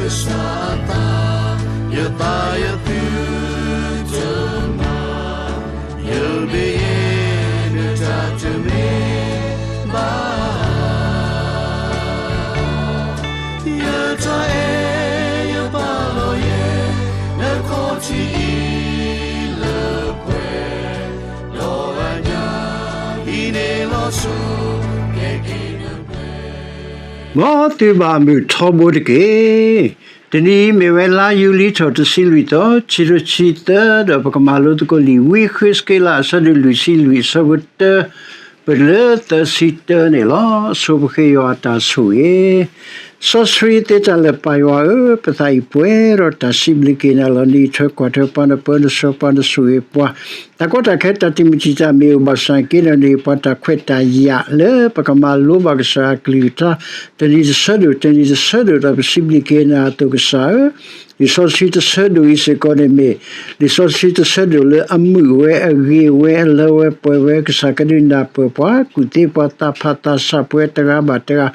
ကစၢ်အသး, ယသးယသုတမၤ, ယမ့ၢ်ယဲနတၢ်တမ့ၢ် ဘၣ်, ယတၢ်အဲၣ်ယပာ်လီၤယဲ နခီၣ်ထံးအံၤလၢပှဲၤ, ဒီးအညၣ်အံၤန့ၣ်လီၤဆီ ကဲက့ၤနပှဲၤ မ်သုဘၣ်မုာ်ထီဘိတက့ၢ်. တနံၤအံၤမ့ၢ်ဝဲလါယူၤလံထီၣ်တဆံလွံၢ်သီ, ခံကထိခံဆံသၢ, ဒီးပကမၤလိသကိးလံာ်ဝံဃ့းစက့လး အဆၢဒိၣ်လွံၢ်ဆံလွံၢ် အဆၢဖိတၢ ပတုၤလၢသၢဆံတၢန့ၣ်လီၤ. ဆိပဃ့ယွၤအတၢ်ဆိၣ်ဂ့ၤ, စီဆှံသ့တၢ်လၢာ်ပၢ်ယွၤဧၢ, ပသးအံၤပှဲၤဒီးတၢ်စံးဘျုးက့ၤနၤလီၤ. နအံးထွဲကွၢ်ထွဲပှၤ, နပၢနဆှၢပှၤ, နဆိၣ်ဂ့ၤပှၤ, တၢ်ကီတၢ်ခဲတၢ်တံာ်မုၢ်တံာ်တာ်မ့ၢ်အိၣ်ဘၣ်ဆၣ်က့ၤဒီး နဟ့ၣ်ပှၤတၢ်ခွဲးတၢ်ယာ်လၢပကမၤလိဘၣ်ကစၢ်အကလုၢ်ကထါ တနံၤတဆၢဒိၣ် တနံၤတဆၢဒိၣ် ဒီးပစံးဘျုးက့ၤနၤအသိးကစၢ်ဧၢ, လံာ်စီဆှံတဆၢဒိၣ်အံၤစ့ၢ်ကီးန့ၣ်မ့ၢ် လံာ်စီဆှံတဆၢဒိၣ်လၢအမုာ်ဝဲ အဂ့ၤဝဲ အလၢဝဲပှဲၤဝဲ, ကစၢ်ကဒုးနၢ်ပၢၢ်ပှၤ, ကူၣ်သ့ပှၤ, သးဖးသးဆးပှဲၤတဂၤဘၣ်တဂၤ,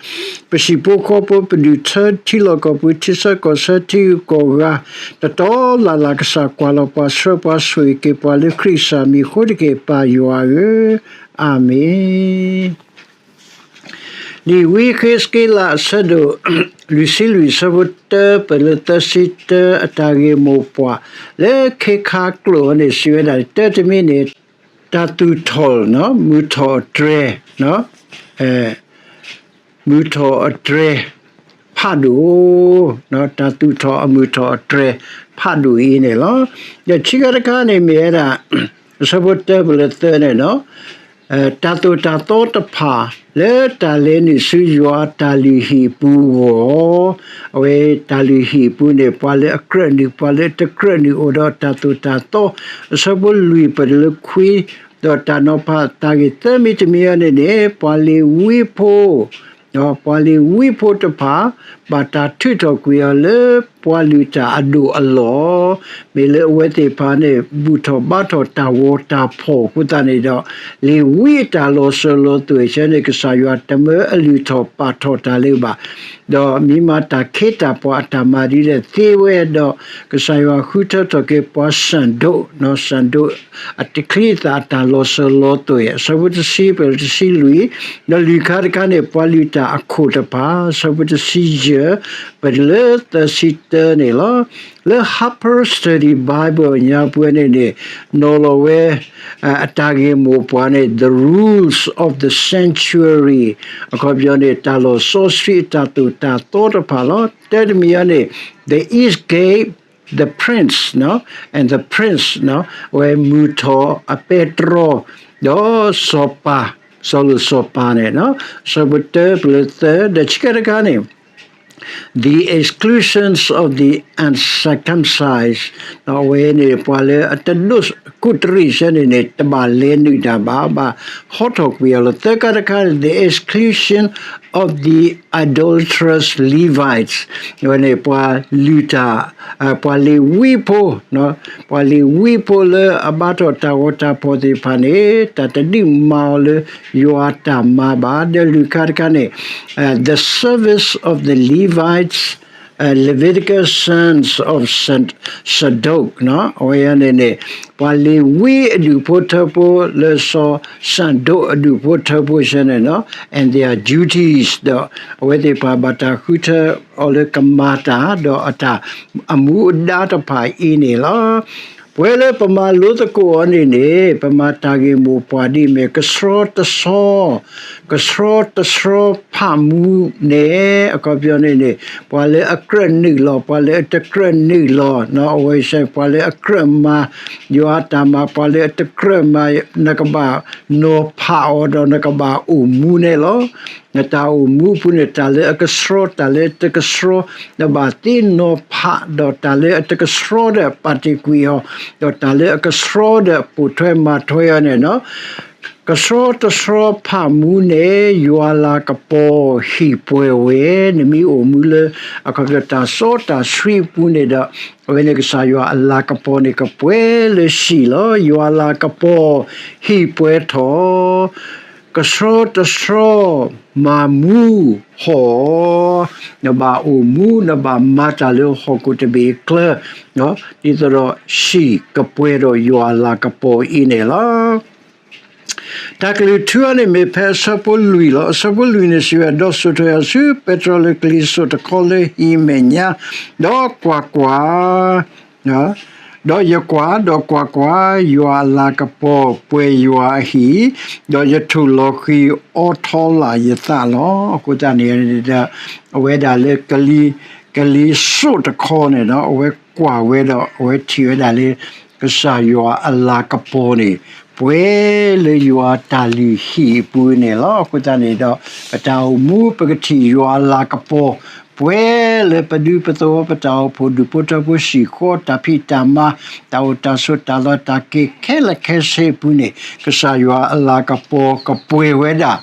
ပဟံၣ်ဖိဃီဖိ, ပဒူၣ်ထၢထံလီၢ်ကီၢ်ပူၤ, ထံဆၢကီၢ်ဆၢ, ထံဂုၤကီၢ်ဂၤ, တတီလၢ်လၢ် ကစၢ်ကွၢ်လီၤပှၤ, ဆှၢပှၤ, ဆိၣ်ဂ့ၤက့ၤပှၤလၢခရံာ်ကစၢ်မံၤအဃိတက့ၢ်, ပၢ်ယွၤဧၢ, အၤမ့ၣ်. လံာ်ဝံဃ့းစက့လး အဆၢဒိၣ်လွံၢ်ဆံလွံၢ် အဆၢဖိတၢ ပတုၤလၢသၢဆံတၢ အတၢ်ဂ့ၢ်မိၢ်ပှၢ် လၢခ့ခါကျိာ်အံၤန့ၣ် စံးဝဲဒၣ် တၢတမံၤန့ၣ် တၢ်သူၣ်ထီၣ် မုၢ်ထီၣ်အတြဲၤ, မုၢ်ထီၣ်အတြဲၤ ဖးဒိၣ်, တၢ်သူၣ်ထီၣ်အမုၢ်ထီၣ်အတြဲၤ ဖးဒိၣ်အံၤန့ၣ်လီၤ. ဒီးခံခါတခါန့ၣ် မ့ၢ်ဝဲဒၣ် အဆၢဖိတၢ ပတုၤလၢသၢန့ၣ်လီၤ. တၢ်သိၣ်တၢ်သီတဖၣ် လၢတၢ်လဲၤနုာ်ဆူယွၤအတၢ်လုၢ်ဟံၣ်အပူၤအဂီၢ်, အဝဲတၢ်လုၢ်ဟံၣ်အပူၤန့ၣ် ပှၤလၢအကြၢးနုာ် ပှၤလၢအတကြၢးနုာ် အိၣ်ဒီးတၢ်သိၣ်တၢ်သီ, အဆၢဖိလွံၢ် ပတုၤလၢခွံ, ဒီးတၢ်နီၤဖးတၢ်ဂ့ၢ်သၢမံၤတမံၤအံၤန့ၣ်န့ၣ် ပှၤလ့ၤဝံဖိ ပှၤလ့ၤဝံဖိတဖၣ် ဘၣ်တၢ်ထုးထီၣ်ကွံာ်အီၤလၢ ပှၤလုၢ်တၢ်အဒိၣ်အလီၢ်, မ့ၢ်လၢအဝဲသ့ၣ်တဖၣ်န့ၣ် ဘူၣ်ထီၣ်ဘါထီၣ်တၢ်ဂီၤတၢ်ဖီၣ်အဃိသတးန့ၣ်ဒီး လ့ၤဝံအတၢ်လီၤစၢၤလီၤသွဲၣ်ဆၢန့ၣ် ကစၢ်ယွၤတမၢအလုၢ်ထီၣ်ပာ်ထီၣ်တၢ်လၢၤဘၣ်, ဒီးမ့ၢ်မးတၢ်ခ့တၢ်ပှၤအတၢ်မၤဒ်လဲၣ်သ့ဝဲဒီး ကစၢ်ယွၤဃုထၢထီၣ်က့ၤပှၤစၣ်ဒိး, စၣ်ဒိး အတချံအသၣ်အတၢ်လီၤစၢၤလီၤသွဲၣ် အဆၢဖိတဆံ ပတုၤလၢတဆံလွံၢ်, ဒီးလွံၢ်ခါတခါန့ၣ် ပှၤလုၢ်တၢ်အခိၣ်တဖၣ် အဆၢဖိတဆံယဲၢ် ပတုၤလၢသၢဆံတၢန့ၣ်လီၤ. လၢ Harper Study Bible အညါပှဲၤန့ၣ်န့ၣ် နီၤလီၤဝဲ အတၢ်ဂ့ၢ်မိၢ်ပှၢ်န့ၣ် The Rules of the Sanctuary အခီပညီန့ၣ် တၢ်လီၢ်စီဆှံအတၢ်သိၣ်တၢ်သီတဖၣ်လီၤ. တၢတမံၤအံၤန့ၣ် The East Gate, the Prince, and the Prince, အဝဲမုၢ်ထီၣ် အပဲတြီ ဒီးစီၤပၤ စီၤလိၣ်စီၤပၤန့ၣ် အဆၢဖိတၢ ပတုၤလၢသၢ ဒီးခံခါတခါန့ၣ် The Exclusions of the Uncircumcised, အဝဲန့ၣ် ပှၤလၢအတဒိးကူးတရံးဆၢန့ၣ်န့ၣ် တဘၣ်လဲၤနုာ်တၢ်ဘၣ်, ဘၣ်ဟီထီၣ်ကွံာ်အီၤလီၤ. သၢခါတခါန့ၣ် the exclusion of the idolatrous Levites, အဝဲန့ၣ် ပှၤလုၢ်တၢ် ပှၤလ့ၤဝံဖိ ပှၤလ့ၤဝံဖိလၢအဘါထီၣ်တၢ်ဂီၤတၢ်ဖီၣ်သ့ၣ်တဖၣ်န့ၣ် တၢ်တဒုးမၤအီၤလၢယွၤအတၢ်မၤဘၣ်. ဒီးလွံၢ်ခါတခါန့ၣ် the service of the Levites, Leviticus sons of Zadok, အဝဲန့ၣ်န့ၣ် ပှၤလ့ၤဝံအဒူၣ်ဖိထၢဖိလၢစီၤစၣ်ဒိးအဒူၣ်ဖိထၢဖိဆၢန့ၣ်လီၤ. And their duties, ဒီးအဝဲသ့ၣ်တဖၣ်ဘၣ်တၢ်ဃုထၢအီၤလၢ ကမၤတၢ် ဒီးအတၢ်အမူအဒါတဖၣ်အံၤန့ၣ်လီၤ. ပဝဲလၢပမၤလိသကိးအီၤန့ၣ်န့ၣ် ပမၤတၢ်ဂ့ၢ်မိၢ်ပှၢ်ဒ်အမ့ၢ် ကဆှီတဆှီ ကဆှီတဆှီဖးမူန့ၣ် အခီပညီန့ၣ်န့ၣ် ပှၤလၢအကြၢးနုာ်လီၤ ပှၤလၢအတကြၢးနုာ်လီၤ အဝဲစဲ ပှၤလၢအကြၢးမၤ ယွၤအတၢ်မၤ ပှၤလၢအတကြၢးမၤ နကဘၣ်နီၤဖးအီၤဒီးနကဘၣ်အိၣ်မူန့ၣ်လီၤ. နတၢ်အိၣ်မူအပူၤန့ၣ် တၢ်လၢအကဆှီ တၢ်လၢအတကဆှီ နဘၣ်သ့နီၤဖး ဒီးတၢ်လၢအတကဆှီဒီးပာ်တ့ၢ်ကွံာ်အီၤ ဒီးတၢ်လၢအကဆှီဒီးပိာ်ထွဲမၤထွဲအီၤန့ၣ်လီၤ. ကဆှီတဆှီဖးမူန့ၣ် ယွၤလၤကပီၤဟံၣ်ပှဲၤဝဲ, နမ့ၢ်အိၣ်မူလၢ အခီပညီတၢ်စီတၢ်ဆှံအပူၤန့ၣ်ဒီး အဝဲန့ၣ်ကစၢ်ယွၤအလၤကပီၤန့ၣ် ကပှဲၤလၢဟံၣ်လီၤ. ယွၤလၤကပီၤဟံၣ်ပှဲၤထီၣ် ကဆှီတဆှီ မၤမူဟီၣ်, နဘၣ်အိၣ်မူ နဘၣ်မၤတၢ်လၢဟီၣ်ခိၣ်တဘ့ၣ်အကျါ, ဒ်သိးဒီးဟံၣ်ကပှဲၤဒီးယွၤအလၤကပီၤအံၤန့ၣ်လီၤ. တၢ်ကလုၢ်ထူအံၤန့ၣ်မ့ၢ်ဖဲအဆၢဖိလွံၢ်လီၤ. အဆၢဖိလွံၢ်န့ၣ်စံးဝဲ, ဒီးစိာ်ထီၣ်ယၤဆူ ပဲတြီလၢကလံၤစိးတခီလၢဟံၣ်အမဲာ်ညါ, ဒီးကွၢ်ကွၢ်, ဒီးယကွၢ်, ဒီးကွၢ်ကွၢ်, ယွၤအလၤကပီၤပှဲၤယွၤအဟံၣ်, ဒီးယထိၣ်လီၤဃံၤအိးထီၣ်လၢ်ယသးလီၤ. အဃိသတးန့ၣ်ဒီး အဝဲဒၣ်လၢ ကလံၤစိးတခီန့ၣ်ဒီး အဝဲကွၢ်ဝဲဒီး အဝဲထံၣ်ဝဲဒၣ်လၢ ကစၢ်ယွၤအလၤကပီၤန့ၣ် ပှဲၤလၢယွၤတၢ်လုၢ်ဟံၣ်အပူၤန့ၣ်လီၤ. အဃိသတးန့ၣ်ဒီး ပတၢ်အိၣ်မူပကထံၣ်ယွၤအလၤကပီၤ ပှဲၤလၢပဒူပသဝီ ပတၢ်အိၣ်ဖှိၣ်ဒူၣ်ဖိထၢဖိ ဟံၣ်ဃီ တၢ်ဖံးတၢ်မၤ တၢ်အိၣ်တၢ်ဆိး တၢ်လီၢ်တၢ်က့ၤ ခဲလၢာ်ခဲဆ့အပူၤန့ၣ် ကစၢ်ယွၤအလၤကပီၤကပှဲၤဝဲဒၣ်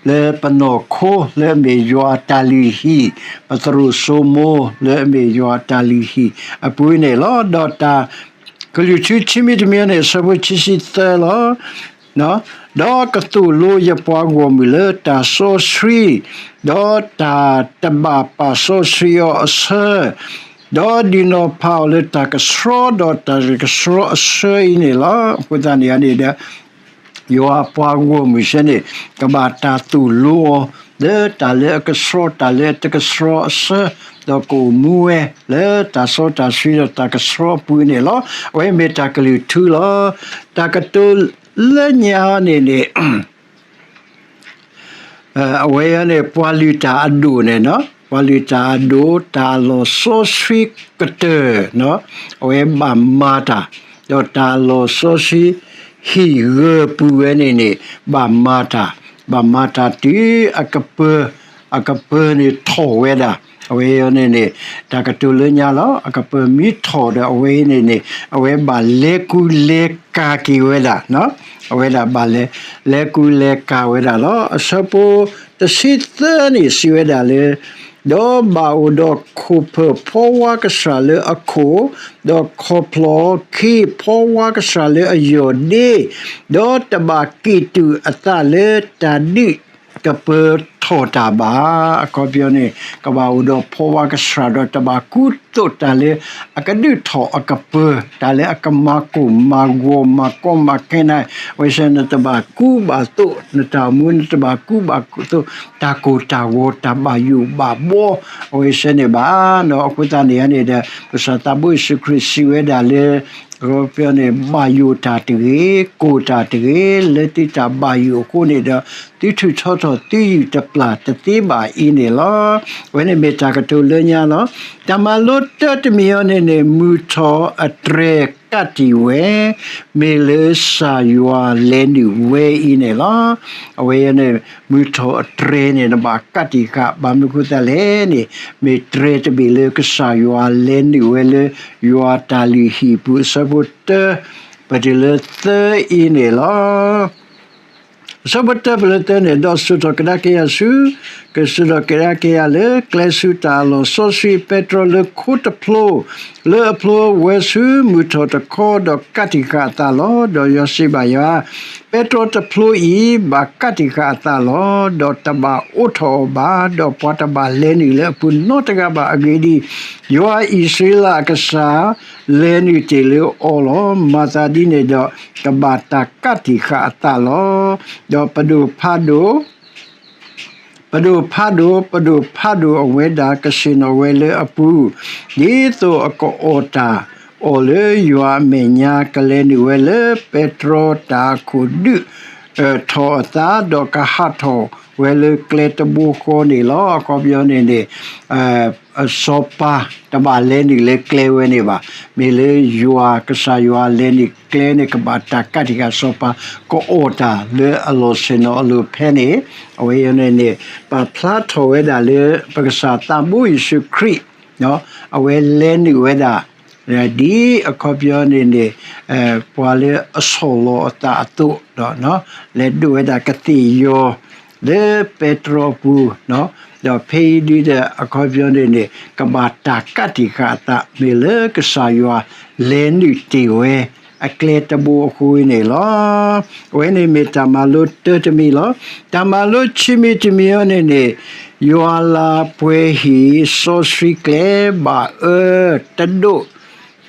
လၢပနီၢ်ခိလၢအမ့ၢ်ယွၤအတၢ်လုၢ်ဟံၣ်, ပသရိာ်စိမိၤလၢအမ့ၢ်ယွၤအတၢ်လုၢ်ဟံၣ်အပူၤန့ၣ်လီၤ. ဒီးတၢ်ကလုၢ်ထူခံမံၤတမံၤန့ၣ် အဆၢဖိခံဆံသၢလီၤ. ဒီးကသိၣ်လိယပှၤဂီၢ်မုၢ်လၢတၢ်စီဆှံ, ဒီးတၢ်တဘၣ်ပာ်စီဆှံအီၤအဆၢ, ဒီးဒုးနီၤဖးအီၤလၢတၢ်ကဆှီ ဒီးတၢ်တကဆှီအဆၢအံၤန့ၣ်လီၤ. အဃိသတးန့ၣ်န့ၣ်ဒီး ယွၤအပှၤဂီၢ်မုၢ်စ့ၢ်န့ၣ် ကဘၣ်တၢ်သိၣ်လိအီၤ လၢတၢ်လၢအကဆှီ တၢ်လၢအတကဆှီအဆၢ, ဒီးကအိၣ်မူဝဲ လၢတၢ်စီတၢ်ဆှံဒီးတၢ်ကဆှီအပူၤန့ၣ်လီၤ. အဝဲမ့ၢ်တၢ်ကလုၢ်ထူလီၤ. တၢ်ကတိၤလၢညါန့ၣ်န့ၣ် အဝဲအံၤန့ၣ် ပှၤလုၢ်တၢ်အဒိၣ်န့ၣ်, ပှၤလုၢ်တၢ်အဒိၣ် တၢ်လီၢ်စီဆှံကတၢၢ်, အဝဲဘၣ်မၤတၢ်, ဒီးတၢ်လီၢ်စီဆှံ ဟံၣ်ဂၢၢ်ပူၤဝဲန့ၣ်န့ၣ် ဘၣ်မၤတၢ်, ဘၣ်မၤတၢ်တုၤအကပၢၤ, အကပၢၤန့ၣ်ထီၣ်ဝဲဒၣ်, အဝဲအံၤန့ၣ်န့ၣ် တၢ်ကတိၤလၢညါလီၤ. အကပၢၤမ့ၢ်ထီၣ်ဒီးအဝဲအံၤန့ၣ်န့ၣ် အဝဲဘၣ်လဲၤကူလဲၤကၤက့ၤဝဲဒၣ်, အဝဲဒၣ်ဘၣ်လဲၤ, လဲၤကူလဲၤကၤဝဲဒၣ်လီၤ. အဆၢဖိတဆံသၢန့ၣ် စံးဝဲဒၣ်လၢ ဒီးဘၣ်အိၣ်ဒီးခိၣ်ဖၢၣ်ဖီဝါကစၢ်လၢအခိၣ်, ဒီးခီၣ်ဖျီၣ်ခ့ဖီဝါကစၢ်လၢအယီၢ်ဒ့, ဒီးတဘၣ်ကံၣ်တူာ်အသးလၢတၢ်ဒုးကပၢၤထီၣ်တၢ်ဘၣ်. အခီပညီန့ၣ် ကဘၣ်အိၣ်ဒီးဖီဝါကစၢ်ဒီး တဘၣ်ကူသိးတၢ်လၢအကဒုးထီၣ်အကပၢၤ, တၢ်လၢအကမၤကိၢ်မၤဂီၤ မၤကီမၤခဲနၤ, အဝဲစ့ၢ်နတဘၣ်ကူဘၣ်သိး နတၢ်အိၣ်မူ နတဘၣ်ကူဘၣ်သိး တၢ်ကိၢ်တၢ်ဂီၤ တၢ်ဘၣ်ယိၣ်ဘၣ်ဘှီ, အဝဲစ့ၢ်န့ၣ်ဘၣ်. ဒီးအဃိသတးန့ၣ်န့ၣ်ဒီး ကစၢ်သးဘိယ့ၣ်ၡူးခရံာ်စံးဝဲဒၣ်လၢ အခီပညီန့ၣ် ဘၣ်ယိၣ်တၢ်တဂ့ၤ, ကိၢ်တၢ်တဂ့ၤ, လၢသုတၢ်ဘၣ်ယိၣ်အဃိန့ၣ်ဒီး သုထုးထီထီၣ်သုယုၢ်တပျၢ်တသ့ဘၣ်အံၤန့ၣ်လီၤ. အဝဲန့ၣ်မ့ၢ်တၢ်ကတိၤလၢညါလီၤ. တၢ်မၤလိတၢတမံၤအံၤန့ၣ်န့ၣ် မုၢ်ထီၣ်အတြဲၤကးတံာ်ဝဲ မ့ၢ်လၢကစၢ်ယွၤလဲၤနုာ်ဝဲအံၤန့ၣ်လီၤ. အဝဲန့ၣ် မုၢ်ထီၣ်အတြဲၤန့ၣ် နဘၣ်ကးတံာ်ဃာ် ဘၣ်မနုၤအဃိသတးလဲၣ်န့ၣ် မ့ၢ်တြဲၤတဘ့ၣ်လၢကစၢ်ယွၤလဲၤနုာ်ဝဲလၢ ယွၤတၢ်လုၢ်ဟံၣ်ပူၤ အဆၢဖိတၢ ပတုၤလၢသၢအံၤန့ၣ်လီၤ. အဆၢဖိတၢပတုၤလၢသၢန့ၣ် ဒီးစိာ်ထီၣ်ကဒါက့ၤယၤဆူ, ကစိာ်ထီၣ်ကဒါက့ၤယၤလၢ ကျဲဆူတၢ်လီၢ်စီဆှံ ပဲတြီလၢခိတဖျိ, လၢအဖျိဝဲဆူမုၢ်ထီၣ်တခီ ဒီးကးတံာ်ဃာ်အသးလီၤ. ဒီးယွၤစံးဘၣ်ယၤ, ပဲတြီတဖျိအံၤ ဘၣ်ကးတံာ်ဃာ်အသးလီၤ. ဒီးတဘၣ်အိးထီၣ်အီၤဘၣ်, ဒီးပှၤတဘၣ်လဲၤနုာ်လၢအပူၤနီတဂၤဘၣ်. အဂ့ၢ်ဒ်အံၤ, ယွၤအံၣ်စရ့လးအကစၢ် လဲၤနုာ်တ့ၢ်လၢအီၤလီၤ. မၤသးဒ်န့ၣ်ဒီး ကဘၣ်တၢ်ကးတံာ်ဃာ်အသးလီၤ. ဒီးပဒိၣ်ဖးဒိၣ် ပဒိၣ်ဖးဒိၣ်, ပဒိၣ်ဖးဒိၣ်အဝဲဒၣ် ကဆ့ၣ်နီၤဝဲလၢအပူၤ, ဒ်သိးအကအီၣ်တၢ်အီၣ်လၢယွၤအမဲာ်ညါ, ကလဲၤနုာ်ဝဲလၢပဲတြီတၢ်အခိၣ်ဒုးထီၣ်အသး, ဒီးကဟးထီၣ်ဝဲလၢကျဲတဘိဃီန့ၣ်လီၤ. အခီပညီန့ၣ်န့ၣ် စီၤပၤတဘၣ်လဲၤနုာ်လၢကျဲဝဲန့ၣ်ဘၣ်. မ့ၢ်လၢယွၤ, ကစၢ်ယွၤလဲၤနုာ်ကျဲန့ၣ် ကဘၣ်တၢ်ကးတံာ်ဃာ်စီၤပၤ ကအီၣ်တၢ်လၢအလီၢ်ဆ့ၣ်နီၤအလိၤဖဲန့ၣ်, အဝဲအံၤန့ၣ်န့ၣ် ပာ်ဖျါထီၣ်ဝဲဒၣ်လၢ ပကစၢ်သးဘိယ့ၣ်ၡူးခရံာ် အဝဲလဲၤနုာ်ဝဲဒၣ် ဒ်အခီပညီန့ၣ်န့ၣ် ပှၤလၢအဆီၣ်လီၤအသးအသိးဒီး လဲၤဒိးဝဲဒၣ်ကသ့ၣ်ယီၤ လၢပဲတြီအပူၤ, ဒီးဖဲအံၤဒ်ဒီး အခီပညီန့ၣ်န့ၣ် ကဘၣ်တၢ်ကးတံာ်ဃာ်အသး မ့ၢ်လၢကစၢ်ယွၤလဲၤနုာ်တ့ၢ်ဝဲ အကျဲတဘိအဃိန့ၣ်လီၤ. အဝဲန့ၣ်မ့ၢ်တၢ်မၤလိတၢ်တမံၤလီၤ. တၢ်မၤလိဆံးမံၤတမံၤအံၤန့ၣ်န့ၣ်, ယွၤလၤပှဲၤဟံၣ်စီဆှံကျဲဘၣ်အၢတဒိၣ်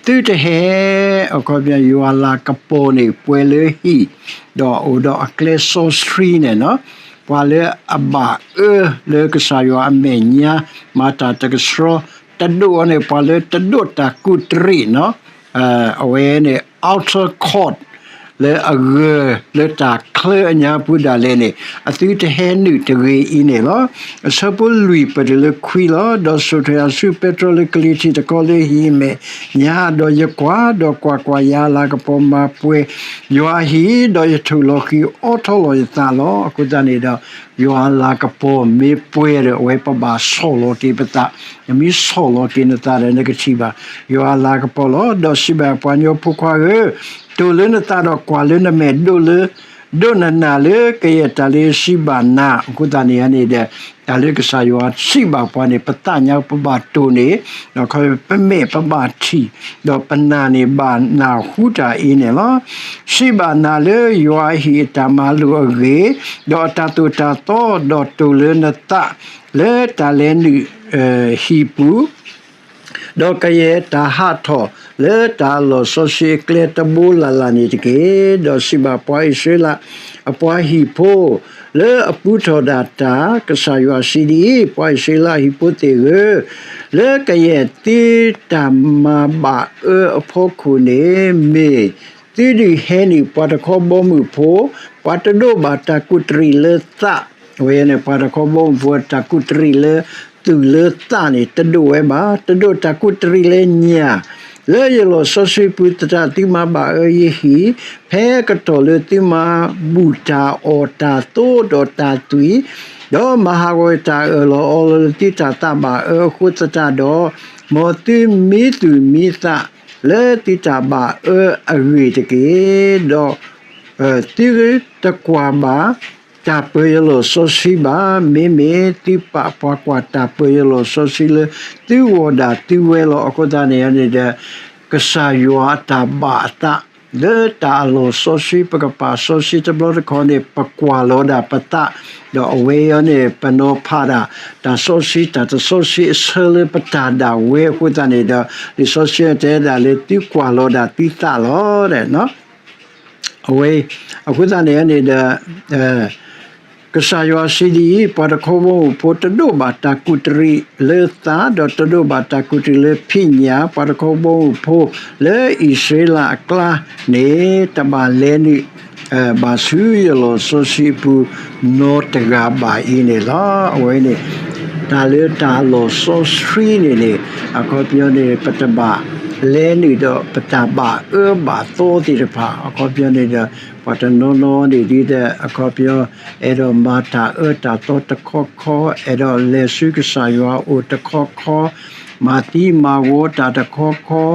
သုတဟဲ, အခီပညီ ယွၤလၤကပီၤန့ၣ် ပှဲၤလၢဟံၣ်, ဒီးအိၣ်ဒီးအကျဲစီဆှံန့ၣ်လီၤ. ပှၤလၢအဘၣ်အၢလၢကစၢ်ယွၤအမဲာ်ညါ မၤတၢ်တကဆှီတဒိၣ်အံၤန့ၣ် ပှၤလၢတဒိၣ်တၢ်ကူးတရံးလီၤ. အဝဲန့ၣ် outer court လၢအဂၢၢ်လၢတၢ်ချၢအညါပူၤဒၣ်လဲာ်န့ၣ် အသုတဟဲနုာ်တဂ့ၤအံၤန့ၣ်လီၤ. အဆၢဖိလွံၢ်ပတုၤလၢခွံလီၤ. ဒီးစိာ်ထီၣ်ယၤဆူပဲတြီလၢကလံၤထံးတခီလၢဟံၣ်အမဲာ်ညါ, ဒီးယကွၢ်, ဒီးကွၢ်ကွၢ်, ယွၤအလၤကပီၤမၤပှဲၤယွၤအဟံၣ်, ဒီးယထိၣ်လီၤဃံၤအိးထီၣ်လီၤယသးလီၤ. အဃိသတးန့ၣ်ဒီး ယွၤအလၤကပီၤမ့ၢ်ပှဲၤဒီး အဝဲပဘၣ်ဆီၣ်လီၤက့ၤပသး, နမ့ၢ်ဆီၣ်လီၤက့ၤနသးဒီး နကထံၣ်ဘၣ် ယွၤအလၤကပီၤလီၤ. ဒီးစံးဘၣ် ပှၤကညီဖိခွါဧၢ, တိၢ်လၢနသးဒီးကွၢ်လၢနမဲာ်ဒိၣ်လၢ ဒိၣ်နနၢ်လၢကယဲၢ်တၢ်လၢယစံးဘၣ်နၤ. အဃိသတးန့ၣ်န့ၣ်ဒီး တၢ်လၢကစၢ်ယွၤစံးဘၣ်ပှၤန့ၣ် ပသးညါပဘၣ်တိၢ်န့ၣ်, ဒီးပမဲာ်ပဘၣ်ထံၣ်, ဒီးပနၢ်န့ၣ်ဘၣ်နၢ်ဟူတၢ်အံၤန့ၣ်လီၤ. စံးဘၣ်နၤလၢယွၤအဟံၣ်အတၢ်မၤလိာ်အဂ့ၢ်, ဒီးအတၢ်သိၣ်တၢ်သီ, ဒီးတိၢ်လၢနသးလၢတၢ်လဲၤနုာ်ဟံၣ်ပူၤ ဒီးကယဲၢ်တၢ်ဟးထီၣ်လၢတၢ်လီၢ်စီဆှံအကျဲတဘိလၢ်လၢ်န့ၣ်တက့ၢ်. ဒီးစံးဘၣ်ပှၤအံၣ်စရ့လးအပှၤဟံၣ်ဖိ လၢအပူထီၣ်ဒၣ်တၢ်, ကစၢ်ယွၤစံးဒ်အံၤ, ပှၤအံၣ်စရ့လးဟံၣ်ဖိသ့ၣ်ဧၢ, လၢကယဲၢ်သုတၢ်မၤဘၣ်အၢအဖီခိၣ်န့ၣ် မ့ၢ်သုဒုးဟဲနုာ်ပှၤတခီဘီမုၢ်ဖိ, ပှၤတဒိးဘၣ်တၢ်ကူးတရံးလၢသး, အဝဲန့ၣ် ပှၤတခီဘီမုၢ်ဖိတၢ်ကူးတရံးလၢသူၣ်လၢသးန့ၣ် တဒိးဝဲဘၣ်, တဒိးတၢ်ကူးတရံးလၢညၣ်, လၢယလီၢ်စီဆှံပူၤသတး သုမၤဘၣ်အၢယဟံၣ်, ဖဲကတီၢ်လၢသုမၤဘူၣ်တၢ်အီၣ်တၢ်သိဒီးတၢ်သွံၣ်, ဒီးမၤဟးဂီၤတၢ်အၢၣ်လီၤအီလီၤလၢသုတၢ်သးဘၣ်အၢအဃိသတးဒီး, မ်သုမံသူၣ်မံသးလၢသုတၢ်ဘၣ်အၢအဂ့ၢ်တက့ၢ်. ဒီး သုတကွၢ်ဘၣ် တၢ်ပၢၢ်ယလီၢ်စီဆှံဘၣ်, မ့မ့ၢ်သုပာ်ပှၤကွၢ်တၢ်ပၢၢ်ယလီၢ်စီဆှံလၢသုဂီၢ်ဒၣ်သုဝဲလီၤ. အဃိသတးန့ၣ်န့ၣ်ဒီး ကစၢ်ယွၤအတၢ်ဘၣ်အသး လၢတၢ်အလီၢ်စီဆှံ ပကပာ်စီဆှံတဘျီတခီန့ၣ် ပကွၢ်လီၤဒၣ်ပသး, ဒီးအဝဲအံၤန့ၣ် ပနီၤဖးဒၣ် တၢ်စီဆှံတၢ်တစီဆှံအဆၢလၢပတၢ်ဒၣ်ဝဲအဃိသတးန့ၣ်ဒီး လံာ်စီဆှံတဲဒၣ်လၢသုကွၢ်လီၤဒၣ်သုသးလီၤ. အဝဲ အဃိသတးန့ၣ်န့ၣ်ဒီး ကစၢ်ယွၤစံးဒ်အံၤ, ပှၤတခီဘီမုၢ်ဖိတဒိးဘၣ်တၢ်ကူးတရံးလၢသး, ဒီးတဒိးဘၣ်တၢ်ကူးတရံးလၢဖံးညၣ်, ပှၤတခီဘီမုၢ်ဖိလၢအံၣ်စရ့လးအကျါန့ၣ် တဘၣ်လဲၤနုာ် ဘၣ်ဆူယလီၢ်စီဆှံအပူၤ နီတဂၤဘၣ်အံၤန့ၣ်လီၤ. အဝဲန့ၣ် တၢ်လၢတၢ်လီၢ်စီဆှံန့ၣ်န့ၣ် အခီပညီန့ၣ် ပတဘၣ်လဲၤနုာ်ဒီးပတၢ်ဘၣ်အၢဘၣ်သီသ့ၣ်တဖၣ် အခီပညီန့ၣ်ဒီး ပှၤတနီၤနီၤန့ၣ်ဒ်ဒီး အခီပညီ အဲၣ်ဒိးမၤတၢ်အၢတၢ်သီတခီခီ, အဲၣ်ဒိးလဲၤဆူကစၢ်ယွၤအအိၣ်တခီခီ, မၤသံမၤဝီတၢ်တခီခီ,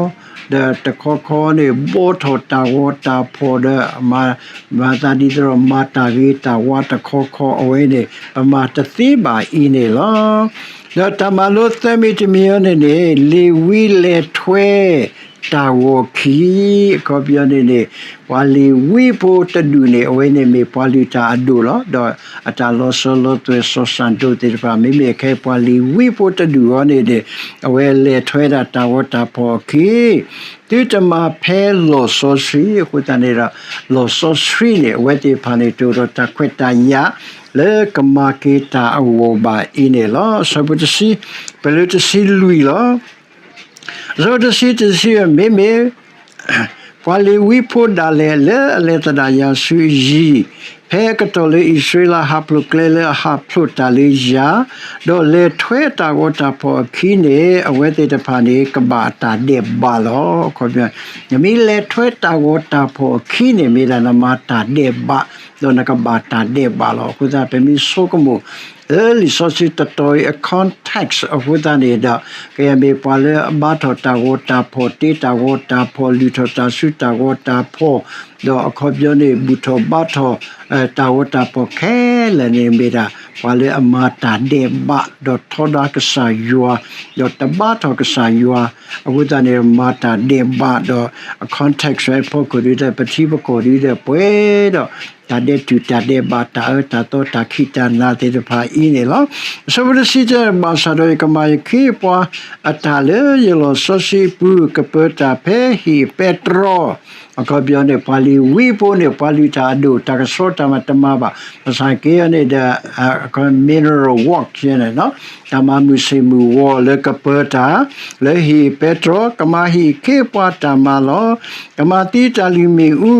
ဒီးတခီခီန့ၣ် ဘှီထီၣ်တၢ်ဂီၤတၢ်ဖီၣ်ဒီး မၤသးဒ်သိးဒီးမၤတၢ်ဂ့ၤတၢ်ဝါတခီခီ အဝဲန့ၣ် ပမၤတသ့ဘၣ်အံၤန့ၣ်လီၤ. ဒီးတၢ်မၤလိသၢမံၤတမံၤအံၤန့ၣ်န့ၣ် လ့ၤဝံလဲၤထွဲတၢ်ဂီၤခံ, အခီပညီန့ၣ်န့ၣ် ပှၤလ့ၤဝံဖိတဒူၣ်န့ၣ် အဝဲန့ၣ်မ့ၢ်ပှၤလုၢ်တၢ်အဒိၣ်လီၤ. ဒီးအတၢ်လီၤစၢၤလီၤသွဲၣ်စီၤစၣ်ဒိၣ်သ့ၣ်တဖၣ် မ့မ့ၢ်ခဲအံၤပှၤလ့ၤဝံဖိတဒူၣ်အံၤန့ၣ်န့ၣ် အဝဲလဲၤထွဲဒၣ်တၢ်ဂီၤတၢ်ဖီၣ်အခံ သုတမၤဖဲလီၢ်စီဆှံအဃိသတးန့ၣ်ဒီး လီၢ်စီဆှံန့ၣ် အဝဲသ့ၣ်တဖၣ်န့ၣ် တအိၣ်ဒီးတၢ်ခွဲးတၢ်ယာ်လၢကမၤက့ၤတၢ်အဂီၢ်ဘၣ်အံၤန့ၣ်လီၤ. အဆၢဖိတဆံ ပလၢတဆံလွံၢ်လီၤ. အဆၢဖိတဆံတဆံ မ့မ့ၢ် ပှၤလ့ၤဝံဖိဒၣ်လဲာ်လၢအလဲၤသဒၣ်ယၤဆူယံၤ, ဖဲအကတီၢ်လၢအံၣ်စရ့လးဟးဖျိးကျဲလၢအဟးဖျိးတၢ်လၢယၤ, ဒီးလဲၤထွဲတၢ်ဂီၤတၢ်ဖီၣ်အခံန့ၣ် အဝဲသ့ၣ်တဖၣ်န့ၣ် ကဘၣ်အတၢ်ဒဲးဘးလီၤ. နမ့ၢ်လဲၤထွဲတၢ်ဂီၤတၢ်ဖီၣ်အခံန့ၣ် မ့ၢ်ဒၣ်နမၤတၢ်ဒဲးဘး, ဒီးနကဘၣ်တၢ်ဒဲးဘးလီၤ. အဃိသတး ပမ့ၢ်ဆိကမိၣ် လံာ်စီဆှံတတီၤအံၤအ context အဃိသတးန့ၣ်ဒီး ကယဲၢ်မ့ၢ်ပှၤလၢအဘါထီၣ်တၢ်ဂီၤတၢ်ဖီၣ် တ့တၢ်ဂီၤတၢ်ဖီၣ် လုၢ်ထီၣ်တၢ်စုတၢ်ဂီၤတၢ်ဖီၣ်, ဒီးအခီပညီန့ၣ် ဘူၣ်ထီၣ်ဘါထီၣ် တၢ်ဂီၤတၢ်ဖီၣ်ခဲလၢာ်န့ၣ်မ့ၢ်ဒၣ် ပှၤလၢအမၤတၢ်ဒဲးဘး ဒီးထီဒါကစၢ်ယွၤ, ဒီးတဘါထီၣ်ကစၢ်ယွၤ, အဃိသတးန့ၣ် မၤတၢ်ဒဲးဘးဒီး အ context ဖီခိၣ်ဒ်ဒီး ပထံပကီၢ်ဒ်ဒီး ပှဲၤဒီး တၢ်ဒဲးတူာ်တၢ်ဒဲးဘး တၢ်အၢတၢ်သီ တၢ်ခံးတၢ်နၤသ့ၣ်တဖၣ်အံၤန့ၣ်လီၤ. အဆၢဖိတဆံတၢ ဘၣ်ဆၣ်ဒီးယကမၤယခ့ပှၤအတၢ်လၢယလီၢ်စီဆှံအပူၤ ကပၢၤတၢ်ဖဲဟံၣ်ပဲတြီ, အခီပညီန့ၣ် ပှၤလ့ၤဝံဖိန့ၣ် ပှၤလုၢ်တၢ်အဒိၣ် တၢ်ကဆှီတၢ်မၤတမၤဘၣ်, ဘၣ်ဆၣ်က့ၤအီၤန့ၣ်ဒီး mineral work န့ၣ် တၢ်မၤမုာ်ဆ့ၣ်မုာ်ဂီၤလၢကပၢၤတၢ် လၢဟံၣ်ပဲတြီ, ကမၤဟံၣ်ခ့ပှၤတၢ်မၤလီၤ. ကမၤသံတၢ်လုၢ်မ့ၣ်အူ,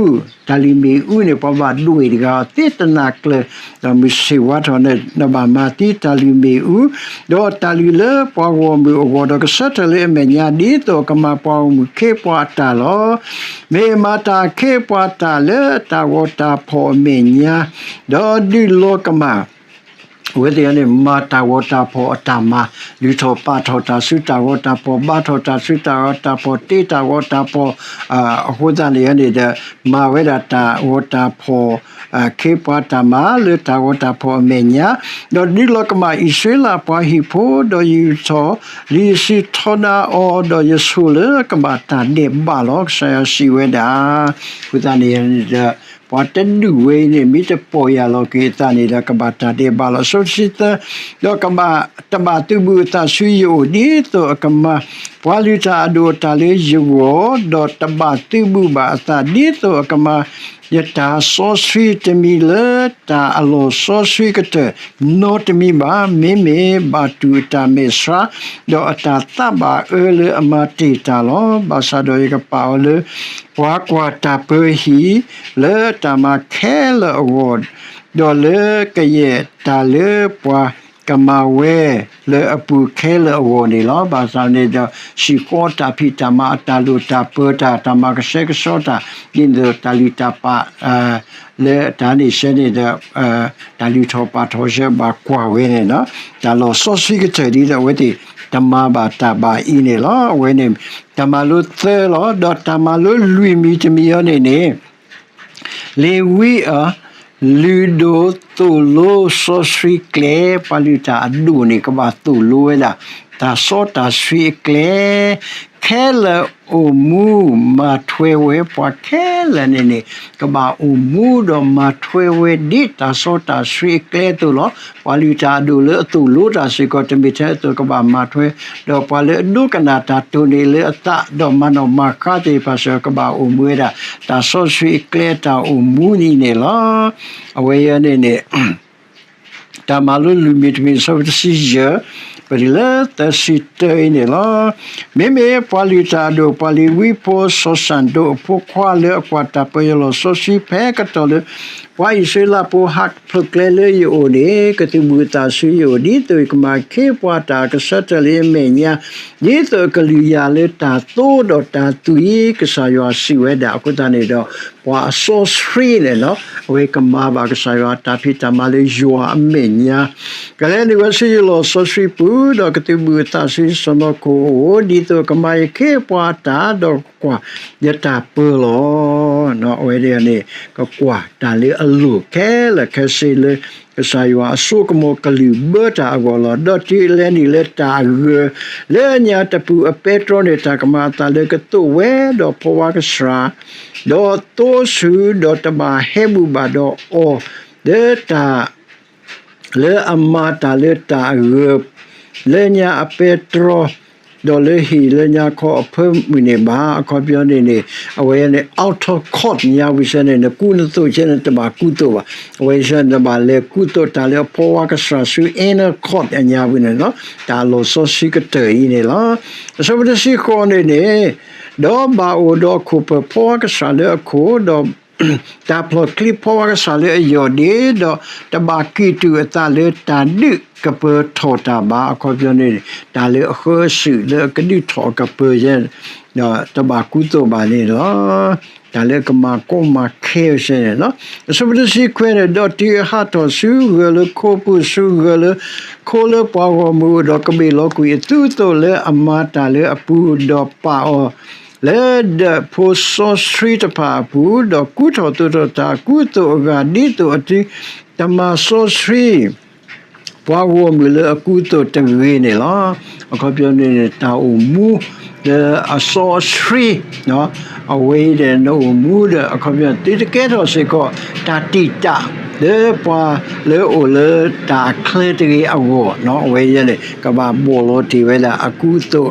တၢ်လုၢ်မ့ၣ်အူန့ၣ် ပှၤဘၣ်ဒွဲၣ်တဂၤအီၤသ့တနၤကျၢၤ, ဒီးမုၢ်ဆ့ၣ်ဝါထီၣ်န့ၣ် ဒီးဘၣ်မၤသံတၢ်လုၢ်မ့ၣ်အူ, ဒီးတၢ်လုၢ်လၢပှၤဂီၢ်မုၢ်အဂီၢ် ဒီးကဆၢထၢၣ်လၢအမဲာ်ညါ ဒ်သိးကမၤပှၤဂီၢ်မုၢ်ခ့ပှၤအတၢ်လီၤ. မ့ၢ်မၤတၢ်ခ့ပှၤတၢ်လၢတၢ်ဂီၤတၢ်ဖီၣ်အမဲာ်ညါ, ဒီးဒုးလီၤကမၣ် အဝဲသ့ၣ်န့ၣ် မၤတၢ်ဂီၤတၢ်ဖီၣ်အတၢ်မၤ, လုၢ်ထီၣ်ပာ်ထီၣ်တၢ်စုတၢ်ဂီၤတၢ်ဖီၣ်, ဘါထီၣ်တၢ်စုတၢ်ဂီၤတၢ်ဖီၣ်, တ့တၢ်ဂီၤတၢ်ဖီၣ်, အဃိသတးန့ၣ်န့ၣ်ဒီး မၤဝဲဒၣ်တၢ်ဂီၤတၢ်ဖီၣ် ခ့ပှၤတၢ်မၤလၢတၢ်ဂီၤတၢ်ဖီၣ်အမဲာ်ညါ, ဒီးဒုးလီၤကမၣ်အံၣ်စရ့လးပှၤဟံၣ်ဖိ, ဒီးယူာ်ထီၣ်လံာ်စံးထီဒါအီၤ, ဒီးယဆိၣ်လၢကဘၣ်တၢ်ဒဲးဘးလီၤ. ကစၢ်ယွၤစံးဝဲဒၣ်, အဃိသတးန့ၣ်ဒီး ပှၤတဒူၣ်ဝဲအံၤန့ၣ် မ့ၢ်တပီၢ်ယၢ်လီၤက့ၤအသးန့ၣ်ဒီး ကဘၣ်တၢ်ဒဲးဘးလီၤ. အဆၢဖိတဆံသၢ, ဒီးကဘၣ်တဘၣ်သုးဘူးအသးဆူယအိၣ် ဒ်သိးအကမၤ ပှၤလုၢ်တၢ်အဒိၣ်အတၢ်လၢယဂီၢ်, ဒီးတဘၣ်သုးဘူးဘၣ်အသး ဒ်သိးအကမၤ ယတၢ်စီဆှံတမံၤလၢတၢ်အလီၢ်စီဆှံကတၢၢ် နီတမံၤဘၣ်. မ့မ့ၢ်ဘၣ်တူၢ်အတၢ်မဲာ်ဆှး, ဒီးအတၢ်သးဘၣ်အၢလၢအမၤတ့ၢ်တၢ်လီၤ. ဘၣ်ဆၣ်ဒီးယကပာ်အီၤလၢ ပှၤကွၢ်တၢ်ပၢဟံၣ် လၢတၢ်မၤခဲလၢာ်အဂီၢ်, ဒီးလၢကယဲၢ်တၢ်လၢပှၤကမၤဝဲလၢအပူၤခဲလၢာ်အဂီၢ်န့ၣ်လီၤ. ဘၣ်ဆၣ်န့ၣ်ဒီး ဟံၣ်ဃီတၢ်ဖံးတၢ်မၤ အတၢ်လိၣ်တၢ်ပၢၤတၢ် တၢ်မၤကဆှဲကဆှီတၢ် ဒ်သိးတၢ်လုၢ်တၢ်ပာ် လၢတၢ်န့ၣ်ဆဲန့ၣ်ဒီး တၢ်လုၢ်ထီၣ်ပာ်ထီၣ်ဆၢဘၣ်ကွၢ်ဝဲန့ၣ်လီၤ. တၢ်လီၢ်စီဆှံကတၢၢ်ဒ်ဒီး အဝဲသ့ၣ်တမၤဘၣ်တၢ်ဘၣ်အံၤန့ၣ်လီၤ. အဝဲန့ၣ် တၢ်မၤလိသၢလီၤ. ဒီးတၢ်မၤလိလွံၢ်မံၤတမံၤအံၤန့ၣ်န့ၣ် လ့ၤဝံအ လုၢ်ဒိၣ်သိၣ်လိစီဆှံကျဲ, ပှၤလုၢ်တၢ်အဒိၣ်န့ၣ် ကဘၣ်သိၣ်လိဝဲဒၣ် တၢ်စီတၢ်ဆှံအကျဲ, ခဲလၢာ်အိၣ်မူမၤထွဲဝဲ, ပှၤခဲလၢာ်န့ၣ်န့ၣ် ကဘၣ်အိၣ်မူဒီးမၤထွဲဝဲဒ်တၢ်စီတၢ်ဆှံအကျဲအသိးလီၤ. ပှၤလုၢ်တၢ်အဒိၣ်လၢအသိၣ်လိတၢ်စ့ၢ်ကီး တမ့ၢ်ထဲအသိးကဘၣ်မၤထွဲ, ဒီးပှၤလၢအဒိကနၣ်တၢ်တိၢ်န့ၢ်လၢအသး ဒီးမၤနီၣ်မၤဃါသ့ၣ်တဖၣ်စ့ၢ်ကီး ကဘၣ်အိၣ်မူဝဲဒၣ် တၢ်စီဆှံအကျဲအတၢ်အိၣ်မူန့ၣ်န့ၣ်လီၤ. အဝဲအံၤန့ၣ်န့ၣ် တၢ်မၤလိလွံၢ်မံၤတမံၤ အဆၢဖိတဆံယဲၢ် ပတုၤလၢသၢဆံတၢအံၤန့ၣ်လီၤ. မ့မ့ၢ်ပှၤလုၢ်တၢ်အဒိၣ် ပှၤလ့ၤဝံဖိ စီၤစၣ်ဒိၣ်အဖိခွါလၢအကွၢ်တၢ်ပၢယလီၢ်စီဆှံ ဖဲကတီၢ်လၢ ပှၤအံၣ်စရ့လးဖိဟးဖျိးကျဲလၢယအိၣ်န့ၣ် ကသုးဘူးအသးဆူယအိၣ် ဒ်သိးယကမၤခ့ပှၤတၢ် ကဆၢထၢၣ်လၢယမဲာ်ညါ ဒ်သိးအကလုၢ်ယၤလၢတၢ်သိဒီးတၢ်သွံၣ် ကစၢ်ယွၤစံးဝဲဒၣ်. အဃိသတးန့ၣ်ဒီး ပှၤအစီဆှံန့ၣ်လီၤ အဝဲကမၤဘၣ်ကစၢ်ယွၤတၢ်ဖံးတၢ်မၤလၢယွၤအမဲာ်ညါ, ကလဲၤနုာ်ဝဲဆူယလီၢ်စီဆှံပူၤ ဒီးကသုးဘူးအသးဆူစီၤနီၢ်ခိၣ်အအိၣ် ဒ်သိးကမၤယခ့ပှၤအတၢ် ဒီးကွၢ်ယတၢ်ပၢလီၤ. အဝဲန့ၣ် ကကွၢ်တၢ်လၢအလိၤခဲလၢာ်ခဲဆ့လၢ ကစၢ်ယွၤအစိကမီၤကလုၢ်ဘၢတၢ်အဂီၢ်လီၤ. ဒီးတုၤအလဲၤနုာ်လၢတၢ်အဂၢၢ် လၢညါတပူၤ အပဲတြီန့ၣ် တၢ်ကမၤအသးလၢကသိၣ်ဝဲဒီးဖီဝါကစှၤ ဒီးသိဆူၣ်ဒီးတဘၣ်ဟဲဘူၣ်ဘၣ်ဒီးအီၤ လၢတၢ် လၢအမၤတၢ်လၢတၢ်အဂၢၢ် လၢညါအပဲတြီ ဒီးလၢဟံၣ်လၢညါခီအဖၢမုၢ်န့ၣ်ဘၣ်. အခီပညီန့ၣ်န့ၣ် အဝဲန့ၣ် outer court ညါဝံၤဆဲန့ၣ် နကူနသိးဆဲန့ၣ် တဘၣ်ကူသိးဘၣ်. အဝဲဆဲန့ၣ် တဘၣ်လဲၤကူသိးတၢ်လၢအဖီဝါကစှၤဆူ inner court အညါဝံၤန့ၣ်လီၤ. တၢ်လီၢ်စီဆှံကတၢၢ်အံၤန့ၣ်လီၤ. အဆၢဖိတဆံဃိးန့ၣ်န့ၣ် ဒီးဘၣ်အိၣ်ဒီးခိၣ်ဖၢၣ်ဖီဝါကစှၤလၢအခိၣ် ဒီး တၢ်ဖျီၣ်ချံဖီဝါကစှၤလၢအယီၢ်ဒ့ ဒီးတဘၣ်ကံၢ်တူာ်အသးလၢတၢ်ဒုးကပၢၤထီၣ်တၢ်ဘၣ်. အခီပညီန့ၣ် တၢ်လၢအဃၢအစုးလၢအကဒုးထီၣ်အကပၢၤ တဘၣ်ကူသိးဘၣ်န့ၣ်လီၤ. တၢ်လၢကမၤကီမၤခဲအဆၢန့ၣ်လီၤ. အဆၢဖိတဆံခွံန့ၣ်, ဒီးတုၤအဟးထီၣ်ဆူဂၢၢ်လၢခိပူၤ, ဆူဂၢၢ်လၢခိလၢပှၤဂီၢ်မုၢ်အိၣ်ဒီး ကဘ့ၣ်လီၤကွံာ်အသူအသိးလၢအမၤတၢ်လၢအပူၤ, ဒီးပာ်အီၤလၢဒၢးဖိစီဆှံတဖၣ်အပူၤ, ဒီးကူထီၣ်သိးထီၣ်တၢ်အကူအသိးအဂၤ ဒ်သိးအသုတမၤစီဆှံ ပှၤဂီၢ်မုၢ်လၢအကူအသိးတဂ့ၤန့ၣ်လီၤ. အခီပညီန့ၣ် တၢ်အိၣ်မူလၢအစီအဆှံ, အဝဲအံၤဒီးနအိၣ်မူဒီး အခီပညီ သုတကဲထီၣ်စ့ၢ်ကီး တၢ်တံာ်တာ်လၢပှၤလၢအအိၣ်လၢတၢ်အချၢတဂ့ၤအဂီၢ်, အဝဲအံၤန့ၣ် ကဘၣ်ဘီၣ်လီၤတ့ၢ်ဝဲဒၣ်အကူအသိး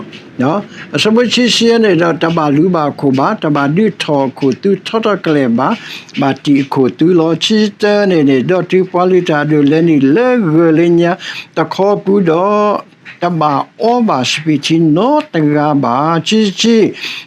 အဆၢဖိခံဆံန့ၣ်ဒီး တဘၣ်လူၤဘၣ်အခိၣ်ဘၣ်, တဘၣ်ဒုးထီၣ်အခိၣ်သုထီထီၣ်ကလဲာ်ဘၣ်, ဘၣ်တံာ်အခိၣ်သုလီၤ. ခံဆံတၢန့ၣ်န့ၣ်, ဒီးတုၤပှၤလုၢ်တၢ်အဒိၣ်လဲၤနုာ်လၢဂၢၢ်လၢညါတခီပူၤဒီး, တဘၣ်အီဘၣ်စပံးထံနီတဂၤဘၣ်. ခံဆံခံ,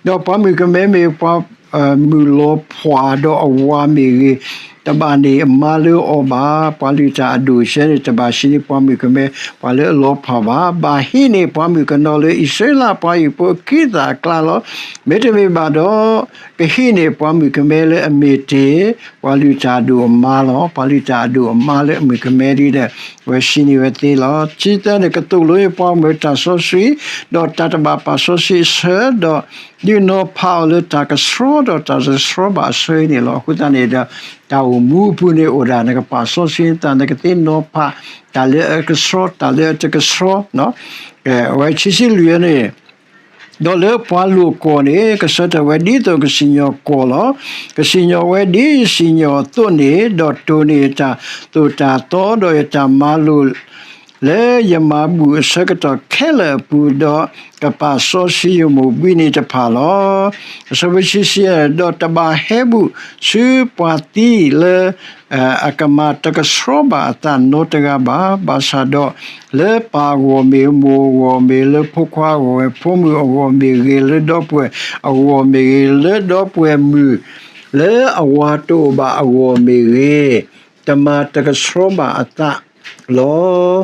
ဒီးပှၤမုၣ်ကမဲမ့ၢ်ပှၤ မုၣ်လီၤဖှၣ်ဒီးအဝၤမ့ၢ်ဂ့ၤ, တဘၣ်န့ၢ်အမါလၢအီၤဘၣ်. ပှၤလုၢ်တၢ်အဒိၣ်အဆၢန့ၣ် တဘၣ်ဟံးန့ၢ်ပှၤမုၣ်ကမဲ ပှၤလၢအလီၤဖှၣ်ဘၣ်. ဘၣ်ဟံးန့ၢ်ပှၤမုၣ်ကနီၤလၢအံၣ်စရ့လးပှၤဟံၣ်ဖိအခံသၣ်အကျါလီၤ. မ့တမ့ၢ်ဘၣ်ဒီး, ကဟံးန့ၢ်ပှၤမုၣ်ကမဲလၢအမ့ၢ်တ့ၢ် ပှၤလုၢ်တၢ်အဒိၣ်အမါလီၤ. ပှၤလုၢ်တၢ်အဒိၣ်အမါလၢအမုၣ်ကမဲဒ်ဒီး အဝဲဟံးန့ၢ်ဝဲသ့လီၤ. ခံဆံသၢန့ၣ်, ကသိၣ်လိယပှၤဂီၢ်မုၢ်တၢ်စီဆှံ, ဒီးတၢ်တဘၣ်ပာ်စီဆှံအဆၢ, ဒီး ဒုးနီၤဖးအီၤလၢတၢ်ကဆှီ, ဒီးတၢ်တဆှီဘၣ်အဆၢအံၤန့ၣ်လီၤ. အဃိသတးန့ၣ်ဒီး, တၢ်အိၣ်မူအပူၤန့ၣ်အိၣ်ဒၣ် နကပာ်စီဆှံနသး, နကသ့နီၤဖး တၢ်လၢအကဆှီ တၢ်လၢအတကဆှီ, အဝဲခံဆံလွံၢ်န့ၣ်, ဒီးလၢပှၤလိာ်ကွီၢ်န့ၣ် ကဆၢထၢၣ်ဝဲဒ်သိးကစံၣ်ညီၣ်ကွီၢ်လီၤ. ကစံၣ်ညီၣ်ဝဲဒ်ယစံၣ်ညီၣ်အသိးန့ၣ်, ဒီးတိၢ်န့ၢ်ယတၢ်သိၣ်တၢ်သီ, ဒီးယတၢ်မၤလိာ် လၢယမၤဘူၣ်အဆၢကတီၢ်ခဲလၢာ်အပူၤ, ဒီးကပာ်စီဆှံယမိၢ်ဘှံးနံၤတဖၣ်လီၤ. အဆၢဖိခံဆံယဲၢ်, ဒီးတဘၣ်ဟဲဘူၣ်ဆူပှၤသံလၢ အကမၤတကဆှီဘၣ်အသးနီတဂၤဘၣ်. ဘၣ်ဆၣ်ဒီး လၢပၢ်အဂီၢ်မ့ၢ်, မိၢ်အဂီၢ်မ့ၢ်, လၢဖိခွါအဂီၢ်မ့ၢ်, ဖိမုၣ်အဂီၢ်မ့ၢ်ဂ့ၤ, လၢဒီပုၢ်ဝဲၢ်အဂီၢ်မ့ၢ်ဂ့ၤ, လၢဒီပုၢ်ဝဲၢ်မုၣ် လၢအဝၤတအိၣ်ဘၣ်အဂီၢ်မ့ၢ်ဂ့ၤ, တမၤတကဆှီဘၣ်အသးလီၤ.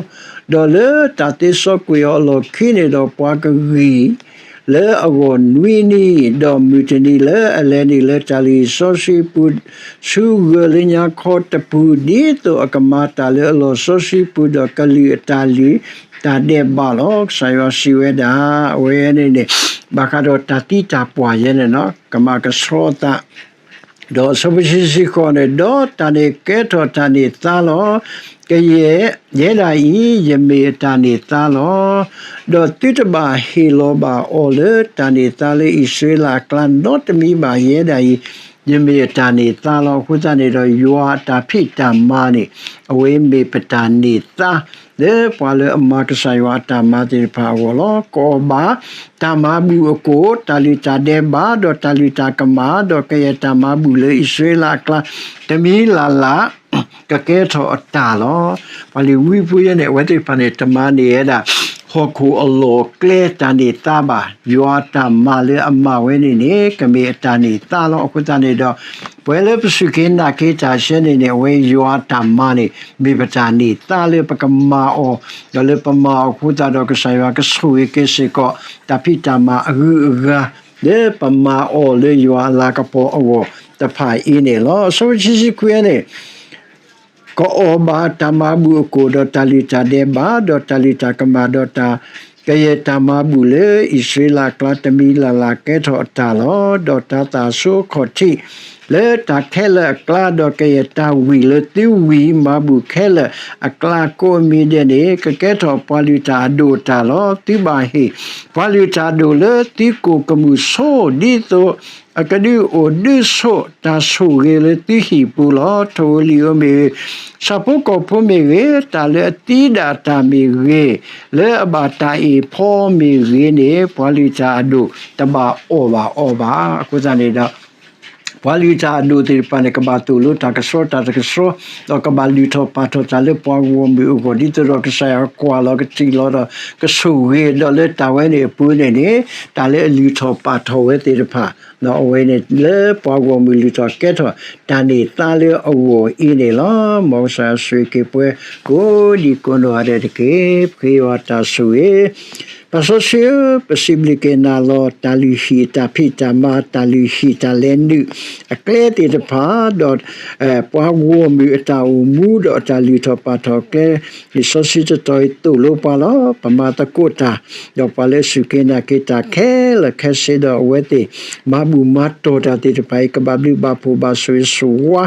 ဒီးလၢတၢ်သ့စီကွံာ်အီၤအလီၢ်ခံန့ၣ်ဒီး ပှၤကဂံၢ်လၢအဂီၢ်နွံနံၤ, ဒီးမုၢ်တနံၤလၢအလဲၤနုာ်လၢတၢ်လုၢ်စီဆှံပူၤ ဆူဂၢၢ်လၢညါခီတပူၤ, ဒ်သိးအကမၤတၢ်လၢအလီၢ်စီဆှံပူၤ, ဒီးကလုၢ်အတၢ်လုၢ်တၢ်ဒဲးဘးလီၤ. ကစၢ်ယွၤစံးဝဲဒၣ်, အဝဲန့ၣ်န့ၣ် ဘၣ်ဃးဒီးတၢ်သံတၢ်ပှၢ်ယဲန့ၣ်လီၤ, ကမၤကဆှီအသး ဒီးအဆၢဖိခံဆံဃိးန့ၣ်, ဒီးတၢ်န့ၣ်ကဲထီၣ်တၢ်န့ၢ်သါလီၤ. ကယဲၢ်, ယဲဒၣ်အံၤ ယမ့ၢ်အတၢ်န့ၢ်သါလီၤ. ဒီးသုတဘၣ်ဟ့ၣ်လီၤဘၣ်အီၤလၢတၢ်န့ၢ်သါလၢအံၣ်စရ့လးအကျါနီတမံၤဘၣ်. ယဲဒၣ်အံၤ ယမ့ၢ်အတၢ်န့ၢ်သါလီၤ. အဃိသတးန့ၣ်ဒီး ယွၤအတၢ်ဖံးတၢ်မၤန့ၣ် အဝဲမ့ၢ်ပတၢ်န့ၢ်သါ လၢပှၤလၢအမၤကစၢ်ယွၤအတၢ်မၤသ့ၣ်တဖၣ်အဂီၢ်လီၤ. ကအီၣ်ဘၣ်တၢ်မၤဘူၣ်အကိၣ်, တၢ်လုၢ်တၢ်ဒဲးဘး, ဒီးတၢ်လုၢ်တၢ်ကမၣ်, ဒီးကယဲၢ်တၢ်မၤဘူၣ်လၢအံၣ်စရ့လးအကျါ တမံၤလၢ်လၢ် ကကဲထီၣ်အတၢ်လီၤ. ပှၤလ့ၤဝံဖိယဲန့ၣ် အဝဲသ့ၣ်တဖၣ်န့ၣ် တမၤန့ၢ်ဝဲဒၣ် ဟီၣ်ခိၣ်အလီၢ်အကျဲတၢ်န့ၢ်သါဘၣ်. ယွၤအတၢ်မၤလၢအမၤဝဲန့ၣ်န့ၣ် ကမ့ၢ်အတၢ်န့ၢ်သါလီၤ. အဃိသတးန့ၣ်ဒီး ပဝဲလၢပစူၢ်က့ၤနာ်က့ၤတၢ်ဆၢန့ၣ်န့ၣ် အဝဲယွၤအတၢ်မၤန့ၣ် မ့ၢ်ပတၢ်န့ၢ်သါလၢပကမၤအီၤ, ဒီးလၢပမၤအီၤအဃိသတးဒီး ကစၢ်ယွၤကဆိၣ်ဂ့ၤက့ၤစ့ၢ်ကီး တၢ်ဖံးတၢ်မၤအဂုၤအဂၤ လၢပမၤအီၤလၢယွၤအလၤကပီၤအဂီၢ်တဖၣ်အံၤန့ၣ်လီၤ. အဆၢဖိခံဆံခွံန့ၣ် ကအီၣ်ဘၣ်တၢ်မၤဘူၣ်အကိၣ်, ဒီးတၢ်လုၢ်တၢ်ဒဲးဘး, ဒီးတၢ်လုၢ်တၢ်ကမၣ်, ဒီးတၢ်ကယဲၢ်တၢ်မၤဘူၣ်လၢအံၣ်စရ့လးအကျါ တမံၤလၢ်လၢ်ကဲထီၣ်အတၢ်လီၤ. ဒီးတၢ်သၣ်ဆိအခီၣ်ထံး လၢတၢ်ခဲလၢာ်အကျါ, ဒီးကယဲၢ်တၢ်ဝံၣ်လၢသုဝံၣ်မၤဘူၣ်ခဲလၢာ်အကျါကိးမံၤဒဲးန့ၣ် ကကဲထီၣ်ပှၤလုၢ်တၢ်အဒိၣ်အတၢ်လီၤ. သုဘၣ်ဟ့ၣ်ပှၤလုၢ်တၢ်အဒိၣ်လၢသုကိၣ်ကမူၣ်ဆိ, ဒ်သိးအကဒုးအိၣ်ဒုးဆိးတၢ်ဆိၣ်ဂ့ၤလၢသုဟံၣ်ပူၤလီၤ. ထိၣ်ဧိၤလံၣ်ဧိၤမ့ၢ်ဂ့ၤ, ဆၣ်ဖိကီၢ်ဖိမ့ၢ်ဂ့ၤ, တၢ်လၢအသံဒၣ်တၢ်မ့ၢ်ဂ့ၤ, လၢအဘၣ်တၢ်အ့ၣ်ဖီမ့ၢ်ဂ့ၤန့ၣ် ပှၤလုၢ်တၢ်အဒိၣ်တဘၣ်အီၣ်ဘၣ်အီဘၣ်. အဃိသတးန့ၣ်ဒီး ပှၤလုၢ်တၢ်အဒိၣ်သ့ၣ်တဖၣ်န့ၣ် ကဘၣ်သိၣ်လိတၢ်ကဆှီတၢ်တကဆှီ, ဒီးကဘၣ်လုၢ်ထီၣ်ပာ်ထီၣ်တၢ်လၢပှၤဂီၢ်မုၢ်အဂီၢ် ဒ်သိးဒီးကစၢ်ယွၤကွၢ်လီၤကထံၣ်လီၤဒီး ကဆိၣ်ဂ့ၤဒီးလၢတၢ်ဝဲန့ၣ်အပူၤန့ၣ်န့ၣ် တၢ်လၢအလုၢ်ထီၣ်ပာ်ထီၣ်ဝဲသ့ၣ်တဖၣ် ဒီးအဝဲန့ၣ်လၢပှၤဂီၢ်မုၢ်လုၢ်ထီၣ်ကဲထီၣ်တၢ်န့ၢ်သါလၢအဂီၢ်အံၤန့ၣ်လီၤ. မ်ကစၢ်ယွၤဆိၣ်ဂ့ၤက့ၤပှၤကိးဒံကိးနီၢ်ဂၤဒဲးတက့ၢ်. ပဃ့ယွၤတၢ်ဆိၣ်ဂ့ၤ ပၢ်စီဆှံဧၢ, ပစံးဘျုးက့ၤနၤလီၤ. တၢ်လုၢ်ဟံၣ်တၢ်ဖံးတၢ်မၤ, တၢ်လုၢ်ဟံၣ်တၢ်လဲၤနုာ်အကျဲသ့ၣ်တဖၣ်, ဒီး ပှၤဂီၢ်မုၢ်အတၢ်အိၣ်မူဒီးအတၢ်လုၢ်ထီၣ်ပာ်ထီၣ်ကျဲ, လံာ်စီဆှံတတီၤအံၤသိၣ်လိပှၤလီၤ. ပမၤသကိးတၢ်, ဒီးပှၤလၢအစူၢ်က့ၤနာ်က့ၤတၢ်ခဲလၢာ်ခဲဆ့ဒီးအဝဲသ့ၣ် မၤဘူၣ်မၤတီၢ်တၢ်သ့ၣ်တဖၣ်အံၤ ကဘၣ်ဘျုးဘၣ်ဖှိၣ်ဘၣ်ဆိၣ်ဂ့ၤဆိၣ်ဝါ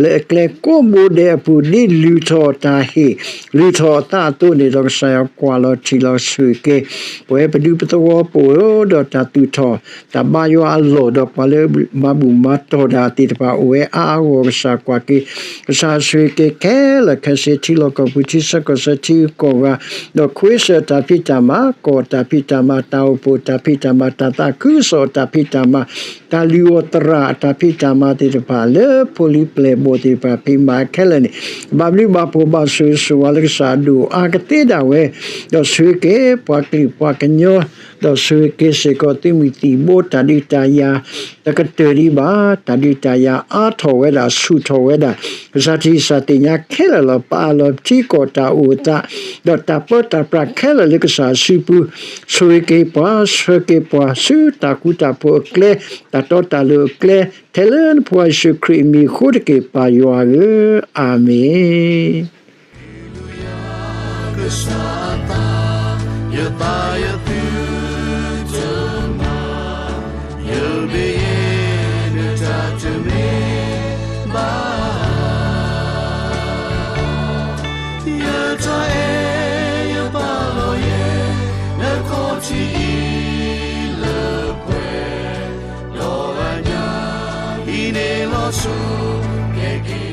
လၢအကျဲကိးဘိဒဲးအပူၤ ဒ်လုၢ်ထီၣ်တၢ်ဟ့ၣ် လုၢ်ထီၣ်အသးအသိးန့ၣ်ဒီး ကစၢ်ယွၤကွၢ်လီၤထံၣ်လီၤဆိၣ်ဂ့ၤက့ၤ ပဝဲပဒူပသဝီပအိၣ်ဒီးတၢ်သူၣ်ထီၣ် တၢ်ဘါယွၤအလီၢ်ဒီးပှၤလၢမၤဘူၣ်မၤတီၢ်တၢ်သ့ၣ်တဖၣ်အိၣ်ဝဲအါအါဂီၢ်ဂီၢ် ကစၢ်ကွၢ်က့ၤ ကစၢ်ဆိၣ်ဂ့ၤက့ၤခဲလၢာ်ခဲဆ့ ထံလီၢ်ကီၢ်ပူၤ ထံဆၢကီၢ်ဆၢ ထံဂုၤကီၢ်ဂၤ ဒီးခွ့စၢၢ်တၢ်ဖံးတၢ်မၤ ကီၢ်တၢ်ဖံးတၢ်မၤ တၢ်အိၣ်ဖှိၣ်တၢ်ဖံးတၢ်မၤ တၢ်သးခုကစီၣ်တၢ်ဖံးတၢ်မၤ တၢ်လုၢ်အီၣ်သရၣ်အတၢ်ဖံးတၢ်မၤသ့ၣ်တဖၣ် လၢဖိလံၤပျဲၢ်ဘီၣ်သ့ၣ်တဖၣ်ဖံးမၤခဲလၢာ်န့ၣ် ဘၣ်ဘျုးဘၣ်ဖှိၣ်ဘၣ်ဆိၣ်ဂ့ၤဆိၣ်ဝါလၢကစၢ်အဒိၣ်အါကသ့ဒၣ်ဝဲ ဒီးဆိၣ်ဂ့ၤက့ၤပှၤကလုာ်ပှၤကညီ ဒီးဆိၣ်ဂ့ၤက့ၤစ့ၢ်ကီးသုးမုၢ်သံၣ်ဘိ တၢ်ဒုးတၢ်ယၤ တကတၢၢ်ဒံးဘၣ် တၢ်ဒုးတၢ်ယၤအါထီၣ်ဝဲဒၣ် ဆူၣ်ထီၣ်ဝဲဒၣ် ကစၢ်ထံးကစၢ်သ့ၣ်ညါခဲလၢာ်လီၤ. ပအၢၣ်လီၤထံကီၢ်တၢ်အိၣ်အသး ဒီးတၢ်ပၢတၢ်ပြးခဲလၢာ်လၢကစၢ်စုပူၤ ဆိၣ်ဂ့ၤက့ၤပှၤ ဆှၢက့ၤပှၤဆူတၢ်ဃူတၢ်ဖိးအကျဲ တၢ်တီတၢ်လိၤအကျဲ ထဲလၢနဖိယ့ၣ်ၡူးခရံာ်အမံၤအဃိတက့ၢ် ပၢ်ယွၤဧၢ, အၤမ့ၣ်. ကစၢ်အသး ယသးယသုတမၤ ယဘၣ်ယဲ နတၢ်တမ့ၢ်ဘၣ် ယတၢ်အဲၣ်ယပာ်လီၤယဲ နခီၣ်ထံးအံၤလၢပှဲၤ ဒီးအညါ ဟံးန့ၢ်လီၤဆိ ကဲက့ၤ